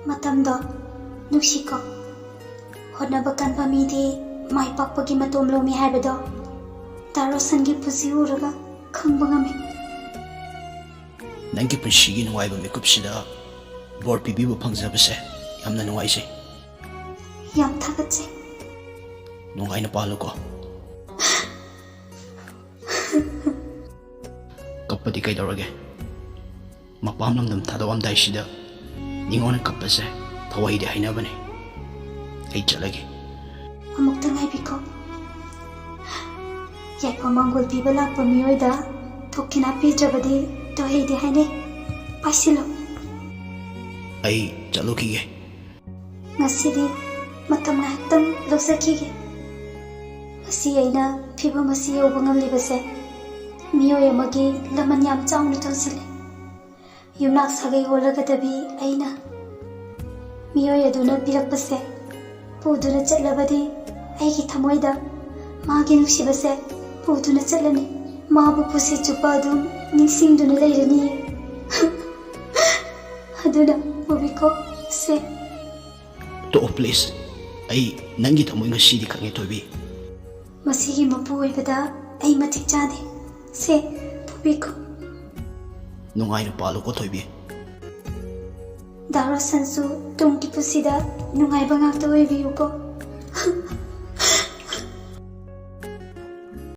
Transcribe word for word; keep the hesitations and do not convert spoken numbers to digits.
ꯃꯇꯝꯗꯣ ꯅꯨꯡꯁꯤꯀꯣ꯫ ꯍꯣꯠꯅꯕ ꯀꯟꯕ ꯃꯤꯗꯤ ꯃꯥꯏ ꯄꯥꯛꯄꯒꯤ ꯃꯇꯣꯝ ꯂꯣꯝꯃꯤ ꯍꯥꯏꯕꯗꯣ ꯗꯥ ꯔꯣꯁꯟꯒꯤ ꯄꯨꯟꯁꯤ ꯎꯔꯒ ꯈꯪꯕ ꯉꯝꯃꯤ꯫ ꯅꯪꯒꯤ ꯄꯨꯟꯁꯤꯒꯤ ꯅꯨꯡꯉꯥꯏꯕ ꯃꯤꯀꯨꯞꯁꯤꯗ ꯕꯣꯔ ꯄꯤꯕꯤꯕ ꯐꯪꯖꯕꯁꯦ ꯌꯥꯝꯅ ꯅꯨꯡꯉꯥꯏꯖꯩ꯫ ꯌꯥꯝ ꯊꯥꯒꯠꯆꯩ꯫ ꯅꯨꯡꯉꯥꯏꯅ ꯄꯥꯜꯂꯨꯀꯣ꯫ ꯀꯞꯄꯗꯤ ꯀꯩꯗꯧꯔꯒꯦ? ꯃꯄꯥꯝ ꯂꯝꯗꯝ ꯊꯥꯗꯣꯛꯑꯝꯗꯥꯏꯁꯤꯗ ꯅꯤꯉꯣꯜꯅ ꯀꯞꯄꯁꯦ ꯊꯧꯍꯩꯗꯦ ꯍꯥꯏꯅꯕꯅꯦ꯫ ꯑꯩ ꯆꯠꯂꯒꯦ꯫ ꯑꯃꯨꯛꯇ ꯉꯥꯏꯕꯤꯈꯣ꯫ ꯌꯥꯏꯐ ꯃꯪꯒꯣꯜ ꯄꯤꯕ ꯂꯥꯛꯄ ꯃꯤꯑꯣꯏꯗ ꯊꯣꯛꯈꯤꯅ ꯄꯤꯗ꯭ꯔꯕꯗꯤ ꯊꯧꯍꯩꯗꯦ ꯍꯥꯏꯅꯩ꯫ ꯄꯥꯏꯁꯤꯜꯂꯣ꯫ ꯑꯩ ꯆꯠꯂꯨꯈꯤꯒꯦ꯫ ꯉꯁꯤꯗꯤ ꯃꯇꯝ ꯉꯥꯏꯍꯥꯛꯇꯪ ꯂꯧꯖꯈꯤꯒꯦ꯫ ꯉꯁꯤ ꯑꯩꯅ ꯐꯤꯕꯝ ꯑꯁꯤ ꯌꯧꯕ ꯉꯝꯂꯤꯕꯁꯦ ꯃꯤꯑꯣꯏ ꯑꯃꯒꯤ ꯂꯃꯟ ꯌꯥꯝ ꯆꯥꯎꯅ ꯇꯣꯟꯁꯤꯜꯂꯤ꯫ ꯌꯨꯝꯅꯥꯛ ꯁꯥꯒꯩ ꯑꯣꯜꯂꯒꯗꯕꯤ ꯑꯩꯅ ꯃꯤꯑꯣꯏ ꯑꯗꯨꯅ ꯄꯤꯔꯛꯄꯁꯦ ꯄꯨꯗꯨꯅ ꯆꯠꯂꯕꯗꯤ ꯑꯩꯒꯤ ꯊꯃꯣꯏꯗ ꯃꯥꯒꯤ ꯅꯨꯡꯁꯤꯕꯁꯦ ꯄꯨꯗꯨꯅ ꯆꯠꯂꯅꯤ꯫ ꯃꯥꯕꯨ ꯄꯨꯟꯁꯤ ꯆꯨꯞꯄ ꯑꯗꯨꯝ ꯅꯤꯡꯁꯤꯡꯗꯨꯅ ꯂꯩꯔꯅꯤ꯫ ꯑꯗꯨꯅ ꯄꯨꯕꯤꯈꯣ ꯁꯦ꯫ ꯇꯣꯛꯑꯣ please꯫ ꯑꯩ ꯅꯪꯒꯤ ꯊꯃꯣꯏ ꯉꯁꯤꯗꯤ ꯈꯪꯉꯦ ꯊꯣꯏꯕꯤ꯫ ꯃꯁꯤꯒꯤ ꯃꯄꯨ ꯑꯣꯏꯕꯗ ꯑꯩ ꯃꯇꯤꯛ ꯆꯥꯗꯦ꯫ ꯁꯦ, ꯄꯨꯕꯤꯈꯣ꯫ ꯅꯨꯡꯉꯥꯏꯅ ꯄꯥꯜꯂꯨꯀꯣ ꯊꯣꯏꯕꯤ꯫ ꯗꯥ ꯔꯣꯁꯟꯁꯨ ꯇꯨꯡꯒꯤ ꯄꯨꯟꯁꯤꯗ ꯅꯨꯡꯉꯥꯏꯕ ꯉꯥꯛꯇ ꯑꯣꯏꯕꯤꯌꯨꯀꯣ꯫